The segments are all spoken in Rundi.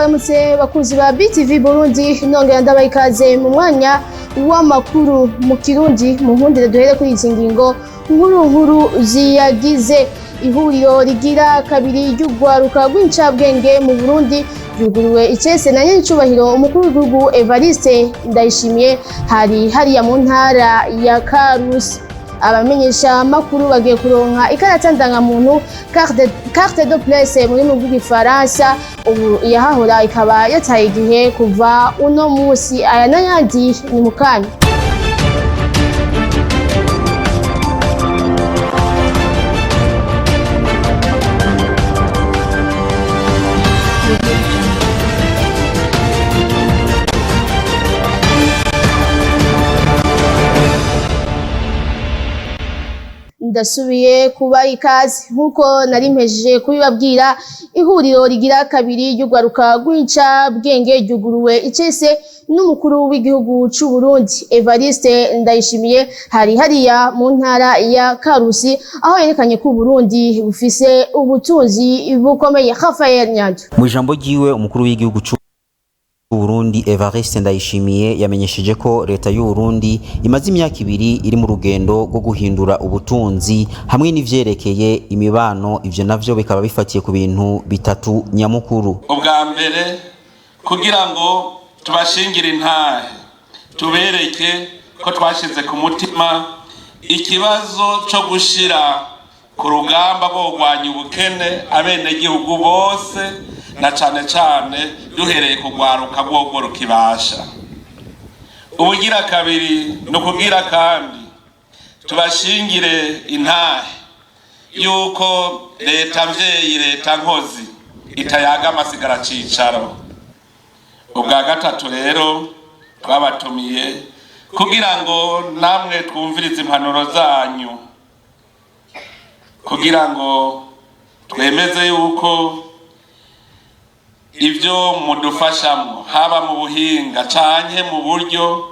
Ndabaramutse bakunzi ba BTV Burundi, nongera ndabaha ikaze mu mwanya w'amakuru mu Kirundi. Mu nkundire duhere kuri izi ngingo nkuru nkuru ziyagize. Ihuriro rigira kabiri ry'urwaruka rw'incabwenge mu Burundi ryuguriwe icese na nyenicubahiro umukuru w'igihugu Evariste Ndayishimiye, hari hariya mu ntara ya Karusi. Abamenyesha makuru bagiye kuronka ikarata ndangamuntu, carte de presse mu rurimi rw'igifaransa, ubu iyahahora ikaba yataye igihe kuva uno musi. Aya n'ayandi ni mu kanya. Ndasubiye kuba ikaze. Nk'uko nari mpejeje kubibabwira, ihuriro rigira kabiri ry'urwaruka rw'incabwenge ryuguruwe icese n'umukuru w'igihugu c'u Burundi Evariste Ndayishimiye, hari hariya mu ntara ya Karusi, aho yerekanye ko Burundi bufise ubutunzi bukomeye. Rafael Nyando. Mu ijambo ryiwe, umukuru w'igihugu c'u Burundi Evariste Ndayishimiye yamenyesheje ko leta y'u Burundi imaze imyaka 2 iri mu rugendo rwo guhindura ubutunzi hamwe n'ivyerekeye imibano. Ivyo navyo bikaba bifatiye ku bintu bitatu nyamukuru. Ubwa mbere, kugira ngo tubashingire intahe, tubereke ko twashize ku mutima ikibazo co gushira ku rugamba rwo kurwanya ubukene abenegihugu bose, na cane cane duhereye ku rwaruka rworwo rukibasha. Ubugira kabiri ni ukubwira kandi tubashingire intahe yuko leta mvyeyi, leta nkozi itayaga amasigara cicaro. Ubwa gatatu rero, twabatumiye kugira ngo namwe twumvirize impanuro zanyu, kugira ngo twemeze yuko ibyo mudufashamwo, haba mu buhinga canke mu buryo,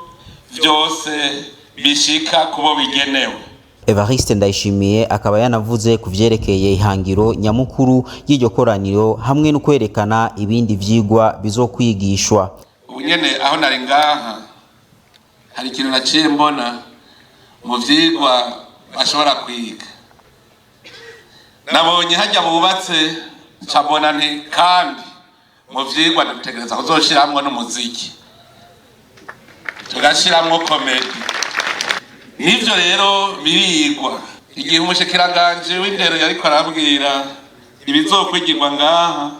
vyose bishika kubo bigenewe. Evariste Ndayishimiye akaba yanavuze ku vyerekeye ihangiro nyamukuru y'iryo koraniro hamwe no kwerekana ibindi vyigwa bizokwigishwa. Ubu nyene aho nari ngaha, hari ikintu naciye mbona mu vyigwa bashobora kwiga. Nabonye hajya bubatse, ncabona nti kandi mu vyigwa dutegereza kuzoshiramwo n'umuziki, tugashiramwo komedi. N'ivyo rero birigwa. Igihe umushikiranganji w'indero yariko arabwira ibizokwigirwa ngaha,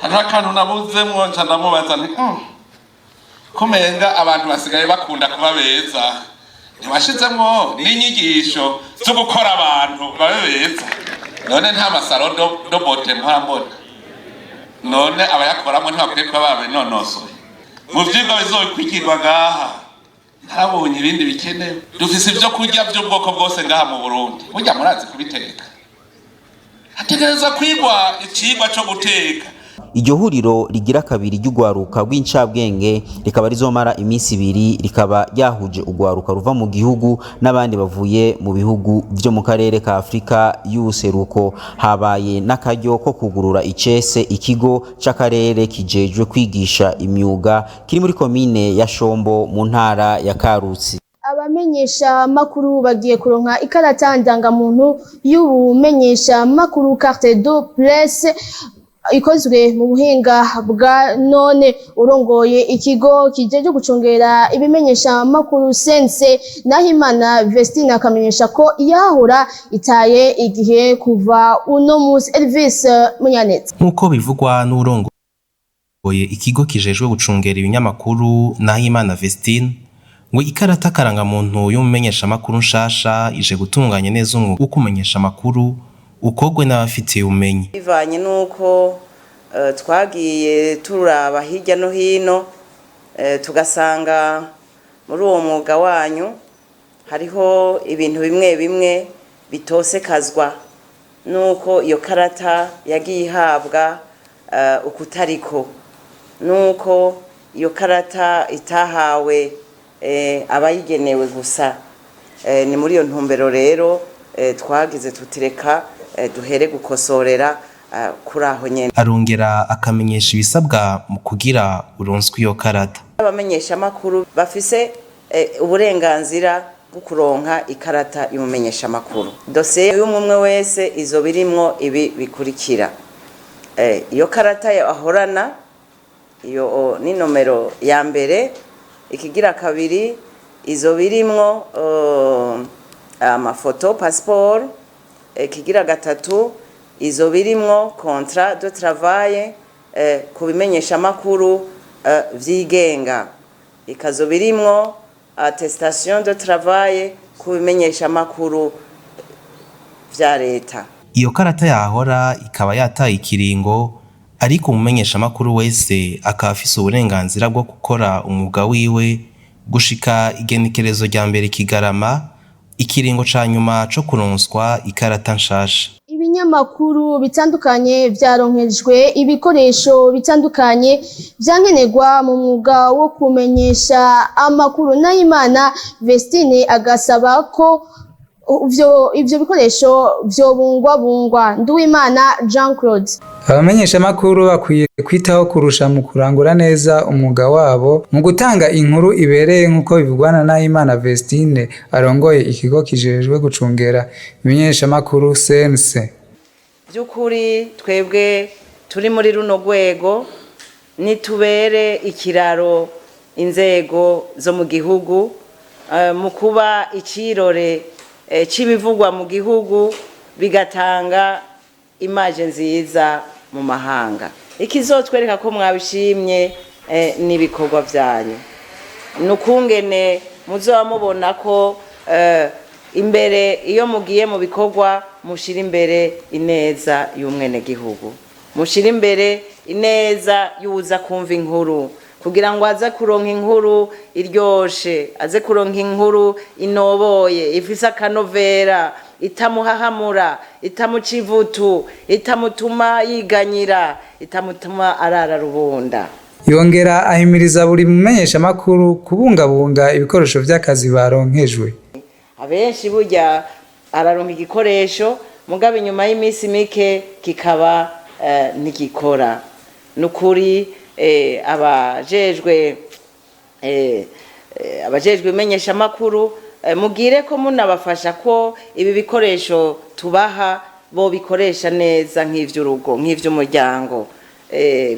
hariho akantu nabuzemwo, nca ndamubaza nti kumenga abantu basigaye bakunda kuba beza, ntiwashizemwo n'inyigisho zo gukora abantu babe beza? None nta masaro dobote mpora mbona? None abayakoramwo ntibakwiye kuba babinonosoye? Mu vyigwa bizokwigirwa ngaha ntabonye ibindi bikenewe. Dufise ivyo kurya vy'ubwoko bwose ngaha mu Burundi. Burya murazi kubiteka, hategerezwa kwigwa icigwa co guteka. Iryo huriro rigira kabiri ry'urwaruka rw'incabwenge rikaba rizomara iminsi 2, rikaba ryahuje urwaruka ruva mu gihugu n'abandi bavuye mu bihugu vyo mu karere ka Afrika y'ubuseruko. Habaye n'akaryo ko kugurura icese ikigo c'akarere kijejwe kwigisha imyuga kiri muri komine ya Shombo mu ntara ya Karusi. Abamenyesha makuru bagiye kuronka ikarata ndangamuntu y'ubumenyesha makuru, carte de presse, ikozwe mu buhinga bwa none. Urongoye ikigo kijeje gucungera ibimenyesha makuru Sense, Nahimana Vestine, akamenyesha ko yahora itaye igihe kuva uno munsi. Elvis Munyanetsa. Nk'uko bivugwa n'urongoye ikigo kijejwe gucungera ibinyamakuru, Nahimana Vestine, ngo ikarata karangamuntu y'umumenyeshamakuru nshasha ije gutunganya neza umwuga wo kumenyesha amakuru ukogwe n'abafitiye ubumenyi. Bivanye n'uko twagiye turaba hirya no hino, tugasanga muri uwo mwuga wanyu hariho ibintu bimwe bimwe bitosekazwa n'uko iyo karata yagiye ihabwa ukutariko, n'uko iyo karata itahawe abayigenewe gusa. Ni muri iyo ntumbero rero twagize tutireka duhere gukosorera kuri aho nyene. Arongera akamenyesha ibisabwa mu kugira uronswe iyo karata. Abamenyeshamakuru bafise uburenganzira bwo kuronka ikarata y'umumenyeshamakuru. Dosiye y'umwe wese izoba irimwo ibi bikurikira: iyo karata ahorana, iyo ni nomero ya mbere. Ikigira kabiri, izoba irimwo amafoto passeport. Ikigira gatatu, izoba irimwo contrat de travail ku bimenyeshamakuru vyigenga, ikazoba irimwo attestation de travail ku bimenyeshamakuru vya leta. Iyo karata yahora ikaba yataye ikiringo, ariko umumenyeshamakuru wese akaba afise uburenganzira bwo gukora umwuga wiwe gushika igenekerezo rya 1 Kigarama, ikiringo ca nyuma co kuronswa ikarata nshasha. Ibinyamakuru bitandukanye vyaronkejwe ibikoresho bitandukanye vyankenerwa mu mwuga wo kumenyesha amakuru. Nahimana Vestine agasaba ko ivyo bikoresho vyobungwabungwa. Nduwimana Jean Claude. Abamenyeshamakuru bakwiye kwitaho kurusha mu kurangura neza umwuga wabo mu gutanga inkuru ibereye, nk'uko bivugwa na Nahimana Vestine arongoye ikigo kijejwe gucungera ibimenyeshamakuru CNC. By'ukuri twebwe turi muri runo rwego nitubere ikiraro inzego zo mu gihugu, mu kuba icirore c'ibivugwa mu gihugu, bigatanga image nziza mu mahanga. Ikizotwereka ko mwabishimye n'ibikorwa vyanyu nukungene muzoba mubona ko imbere iyo mugiye mu bikorwa mushira imbere ineza y'umwenegihugu, mushira imbere ineza y'uza kumva inkuru, kugira ngo aze kuronka inkuru iryoshe, aze kuronka inkuru inoboye, ifise akanovera, itamuhahamura, itamuca ivutu, itamutuma yiganyira, itamutuma arara rubunda. Yongera ahimiriza buri mumenyeshamakuru kubungabunga ibikoresho vy'akazi baronkejwe. Abenshi burya araronka igikoresho, mugabo inyuma y'iminsi mike kikaba ntigikora. Nukuri abajejwe imenyeshamakuru, mugire ko munabafasha ko ibi bikoresho tubaha bo bikoresha neza nk'ivy'urugo, nk'ivy'umuryango,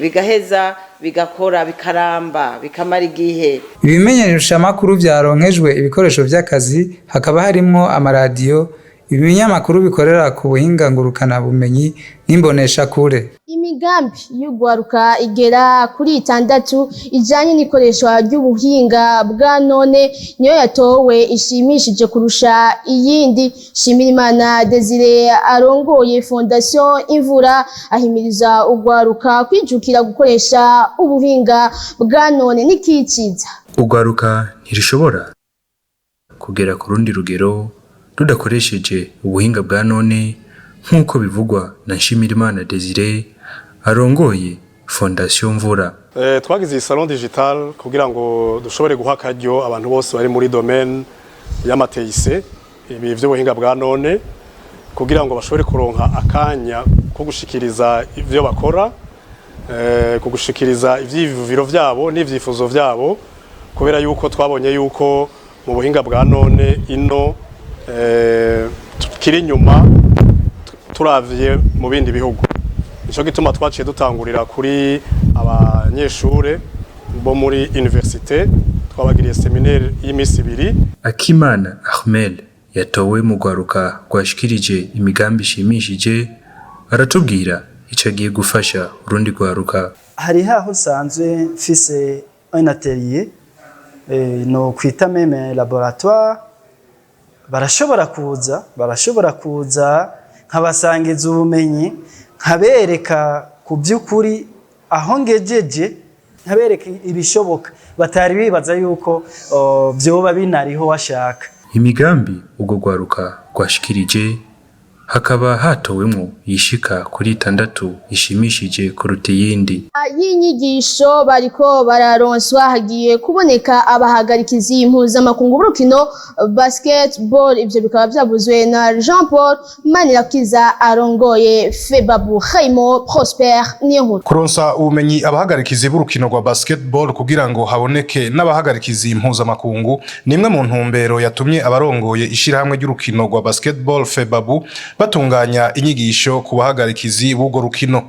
bigaheza bigakora, bikaramba, bikamara igihe. Ibimenyeshamakuru vyaronkejwe ibikoresho vy'akazi hakaba harimwo amaradiyo, ibinyamakuru bikorera ku buhinga ngurukana bumenyi n'imboneshakure. Imigambi y'ugwaruka igera kuri 6 ijanye n'ikoreshwa ry'ubuhinga bwa none niyo yatowe ishimishije kurusha iyindi. Shimirimana Desire arongoye Fondation Imvura ahimiriza ugwaruka kwijukira gukoresha ubuhinga bwa none n'ikiciza. Ugwaruka ntirishobora kugera ku rundi rugero rudakoresheje ubuhinga bwa none, nk'uko bivugwa na Nshimirimana Desire arongoye Fondation Mvura. Twagize iyi salon digital kugira ngo dushobore guha akaryo abantu bose bari muri domaine y'ama TIC, ibi vy'ubuhinga bwa none, kugira ngo bashobore kuronka akanya ko gushikiriza ivyo bakora, kugushikiriza ivyiyumviro vyabo n'ivyifuzo vyabo, kubera yuko twabonye yuko mu buhinga bwa none ino tukiri inyuma turavye mu bindi bihugu. Nico gituma twaciye dutangurira kuri abanyeshure bo muri université, twabagiriye séminaire y'imisi 2. Akimana Ahmed yatowe mu rwaruka rwashikirije imigambi ishimishije, aratubwira ico agiye gufasha urundi rwaruka. Hari haho nsanzwe mfise un atelier, no kwita même laboratoire, barashobora kuza nkabasangiza ubumenyi, nkabereka ku by'ukuri aho ngejeje, nkabereka ibishoboka batari bibaza yuko vyoba binariho washaka. Imigambi urwo rwaruka rwashikirije Hakaba hatowemwo iyishika kuri 6 ishimishije kuruta iyindi. Y'inyigisho bariko bararonswa, hagiye kuboneka abahagarikizi mpuzamakungu b'urukino basketball. Ivyo bikaba vyavuzwe na Jean Paul Manirakiza arongoye FEBABU. Haimo Prosper Niyonkuru. Kuronsa ubumenyi abahagarikizi b'urukino rwa basketball kugira ngo haboneke n'abahagarikizi mpuzamakungu ni imwe mu ntumbero yatumye abarongoye ishirahamwe ry'urukino rwa basketball FEBABU batunganya inyigisho ku bahagarikizi b'urwo rukino.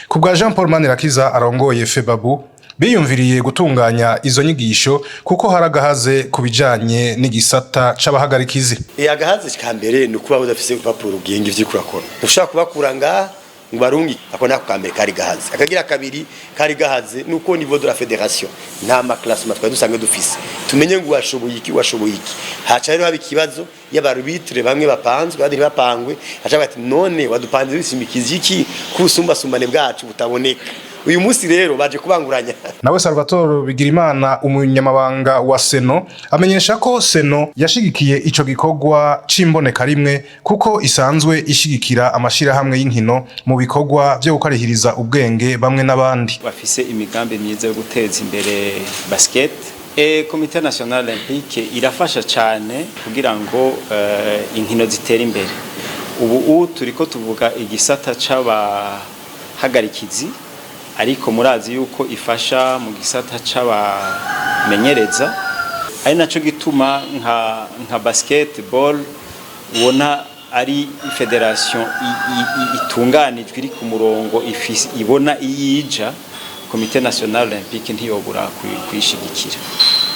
Ku bwa Jean Paul Manirakiza arongoye FEBABU, biyumviriye gutunganya izo nyigisho kuko hari agahaze ku bijanye n'igisata c'abahagarikizi. Agahaze ka mbere ni ukuba udafise urupapuro rugenga ivyo uriko urakora. Ntushobora kubakura ngaha ngo barungi ako nako ka mbere kari gahaze. Akagira kabiri kari gahaze nuko niveau de la fédération nta ma classement twari dusanzwe dufise, tumenye ngo washoboye iki, washoboye iki. Haca rero haba ikibazo y'aba arbitres, bamwe bapanzwe, abandi ntibapangwe. Haca bati: "None wadupanze wishimikiza iki ko ubusumbasumbane bwacu butaboneka?" Uyu munsi rero baje kubanguranya. Nawe Salvatore Bigirimana, umunyamabanga wa CNO, amenyesha ko CNO yashigikiye ico gikorwa c'imboneka rimwe kuko isanzwe ishigikira amashirahamwe y'inkino mu bikorwa vyo gukarihiriza ubwenge bamwe n'abandi. Bafise imigambi myiza yo guteza imbere basket. Comité national olympique irafasha cyane kugira ngo inkino zitere imbere. Ubu turiko tuvuga igisata c'abahagarikizi, ariko murazi yuko ifasha mu gisata c'abamenyereza, ari naco gituma nka basketball ubona ari fédération itunganijwe, iri ku murongo, ibona iyija. Comité national olympique ntiyobura kuyishigikira.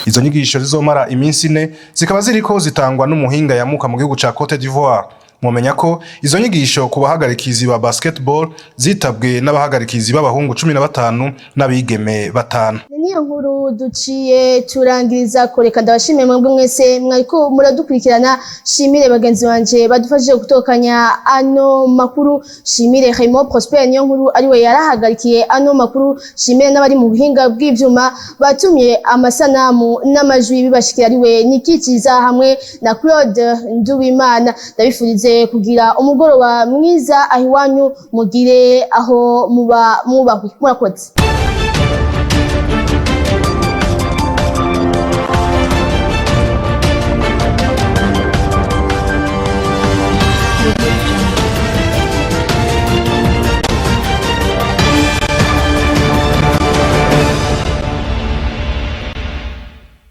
Izo nyigisho zizomara iminsi 4 zikaba ziriko zitangwa n'umuhinga yamuka mu gihugu ca Cote d'Ivoire. Mwomenya ko izo nyigisho ku bahagarikizi ba basketball zitabwe n'abahagarikizi b'abahungu 15 n'abigeme 5. Niyo nkuru duciye turangiriza koreka. Ndabashimiye mwebwe mwese mwariko muradukurikirana, shimire bagenzi banje badufashije gutokanya ano makuru, shimire Raymond Prosper niyo nkuru ariwe yarahagarikiye ano makuru, shimire n'abari mu buhinga bw'ivyuma batumye amasanamu n'amajwi bibashikira, ariwe Nikikiza hamwe na Claude Nduwimana. Ndabifurize kugira umugoroba mwiza aho iwanyu, mugire aho muba mubahwe. Murakoze.